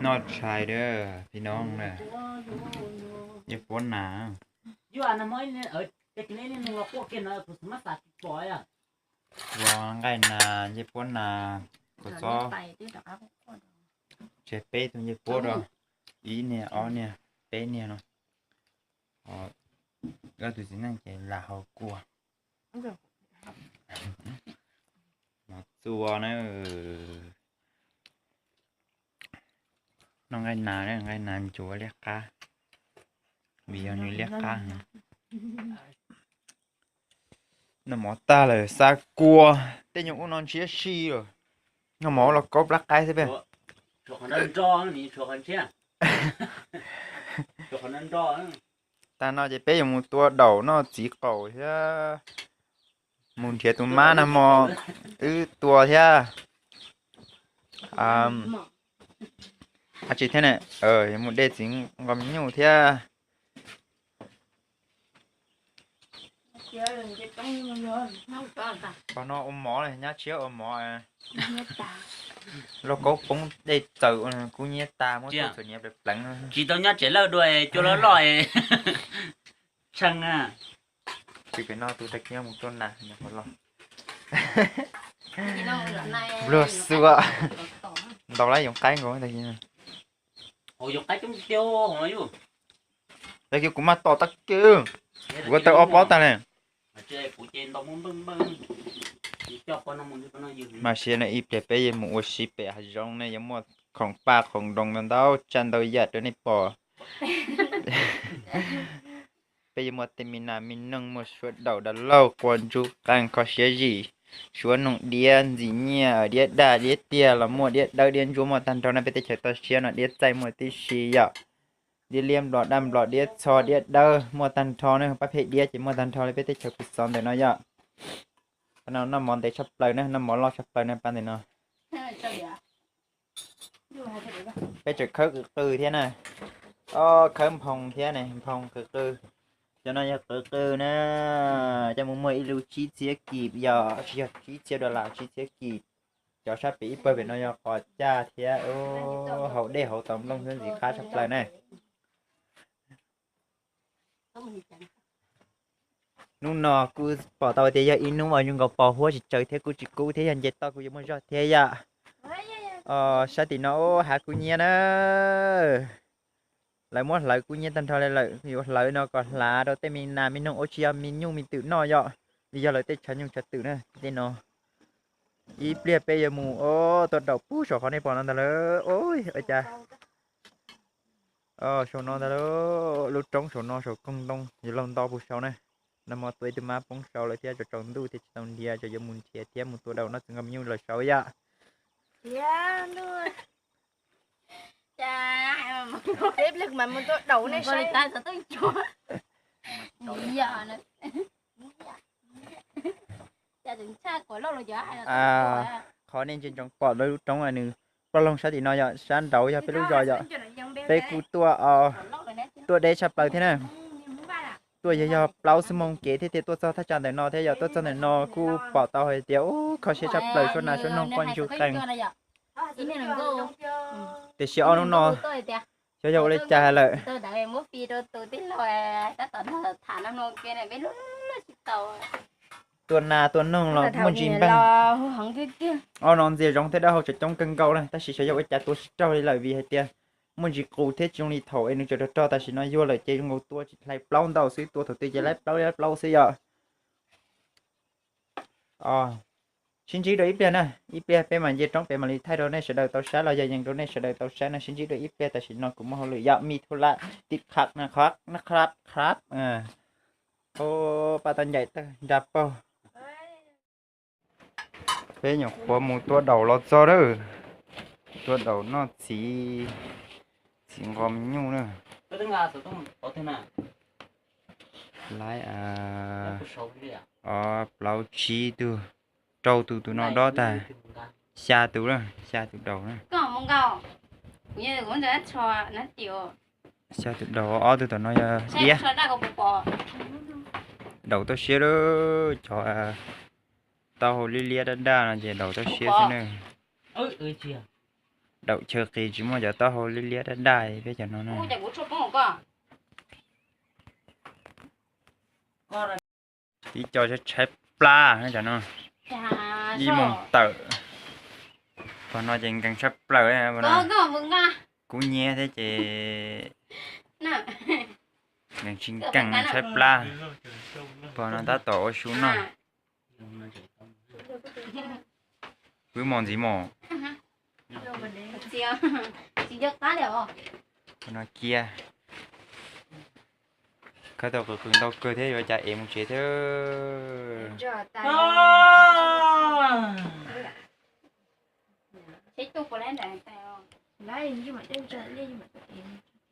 Noj tshais dab phi no na, ncej puab nas. Ua nqaij nas, ncej puab nas, kua txob, tseg peb tug ncej puab rau, ib niag, ob niag, peb niag no. Koj tus txiv neej ces lam haus kua. Mov txua na. Noj nqaij nas, nqaij nas ncuav liab qab, vim yog nws liab qab. Noj mov tag lawm xa kua, tej nyuag ub no ntshiab si lawm. Noj mov los kaub plab qaib xwb peb. Tag no ces peb yuav mus tua daum noj txiv qaum thiab, mus nrhiav tus mab nag hmo wb tua thiab. Ab tsi thiab ne, yuav mus de txiv nqos me nyuj thiab. Qhov no ua mov, nyab tshiab ua mov. Lauj kaub poob dej txaws kub nyiab tas, muab tuaj txhuam nyiav pleev pleev. Tsis tau nyob tsev lawj dua, cua loj loj, tshee. Tsis pem no tus tag kis mus tua nas, npluag xua, ntaus lab yoov qaib nkaus tag kis. Tag kis kuv maj tom tag kis, kuv ko taw ob pob tag ne. Mas sia no ib pliag peb yuav mus ua si pem hav zoov ne, yuav muaj khoom paj khoom doos ntau ntau tsa ntau yam rau nej pom. Peb yuav muaj tej me nas me noog, muaj suab daum dav laug, quas ntsuj qees, kho siab zim, suab noog, diab ntxim nyiaj, diab daj diab tiag los muaj, diab dawb diab ntsuab muaj tag nrho na. Peb teb chaws toj siab no diab txaij muaj tib si yom. Diab liab nplos daj nplos, diab txho diab dawb muaj tag nrho na, pab phem diab ces muaj tag nrho li peb teb chaws kuv xov ntawm no yom. Qhov no noj mov ntev tshaj plaws na, noj mov loj tshaj plaws na pab ntawm no. Peb tseem khawb qws qws thiab na. O, khawb nphoo thiab ne, nphoo qws qws. Cov no yog qws qws na, coj mus muag ib lub tsib txhiab kis, yog tsis yog tsib txhiab dollar, tsib txhiab kis. Cov sab pem ib pawg pem no yog qos caj thiab, haus dej haus tau nplooj thiab ntxim qab tshaj plaws na. Hnub no kuj pom tau tias yog ib hnub uas zoo nkaus pos huab tsis tsawg thiab kuj tsis kub thiab, yog nce toj kuj yuav muaj zog thiab yom. Sab tim no hav kub nyiab na. Lawv muab hlawv kub nyiab tag nrho li lawm, yuav hlawv no kom hlav rau tej me nas me noog ua tsis yog me nyuj me twm noj yom. Vim yog lawv tej tshav nyuj tshav twm na tej no. Ib pliag peb yuav mus tua daum pub saum qhov nej pom no ntag lawm. Ua cas saum no ntag lawm, lub roob saum no saum koog ntoo yuav laug nto puag saud na. Nag hmo tua ib tug mab poob saud lawm thiab, tsaus ntuj thiab tsis tau nrhiav, tseem yuav mus nrhiav thiab mus tua daum noj txiv nqos me nyuj lawm saud yom. Qhov nej ntsia ntsoov pom lub roob nws ploj loog sab tim no yom, sab nraud yog peb lub zos yom. Peb kuj tuaj, tuaj deb tshaj plaws thiab na. Tuaj yog yog plaub xuab moos kev thiab thiaj tuaj txog thaj tsam ntawm no thiab yom. Tuaj txog ntawm no kuj pom tau hais tias ub kho siab tshaj plaws, suab nas suab noog quaj ntsuj qees. Tiam sis ob hnub no xyov yog ua li cas lawm. Tua nas tua noog los muaj ntsis npeeg. Ob no ntxias zoov thiab dawb hau tseem coob kawg nkaus na, tab sis xyov yog ua cas tua tsis raug li lawm vim hais tias muaj ntsis qus thiab tsis zoo li thaum es nws tseem rog rog, tam sim no yuag lawm ces zoo nkaus tua tsis hlais plaub ntau xwb, tua thaum twg ces laib plaub laib plaub xwb yom. Sib ntsib dua ib pliag na, ib pliag peb mam nce roob pem mam li thaij rau nej sawv daws tau saib los yog yees rau nej sawv daws tau saib na. Sib ntsib dua ib pliag, tam sim no kuv muaj hauj lwm yom, me thuj lam tim qhab na, qhab na, qhab qhab. Pab tau ncaim tawg nra paug. Peb nyuam qhuav mus tua daum los txog lawm. Tua daum noj txiv, txiv nqos me nyuj na. Laib plaub tsib tug, rau tus, tus no dob tag, xya tus na, xya tus daum na. Xya tus daum, ob tug tom no yog diab. Daum toj siab lawm, cov taub hau liab liab daj daj no ces daum toj siab xwb na. Daum chaw qis tsis muaj cov taub hau liab liab daj daj peb cov no na. Tib co tshaib tshaib plab cov no. Ib moos tawm. Pog no ces nkees tshaib plaws. Kub nyiab thiab ces nkees tsis nkees tshaib plab. Pog no tab tom ua su noj. Wb mos ntxiv mos. Pog no kiag. Khawb tau qws qws ntau kawg thiab yuav cas es mus tsev thiab.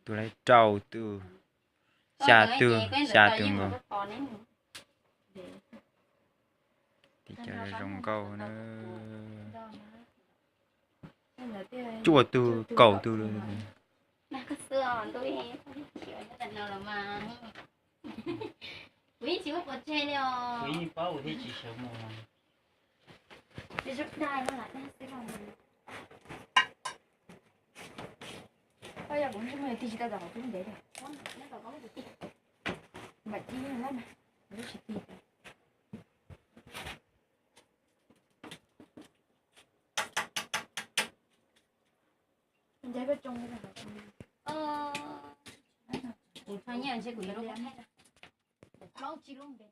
Tus laiv rau tus, xya tus, xya tus nkaus. Tib co zoo nkauj na. Cuaj tug kaum tug. Kuv tso nyiaj ntshe kuv yuav lub qhov thaj plaub tsib lub npe.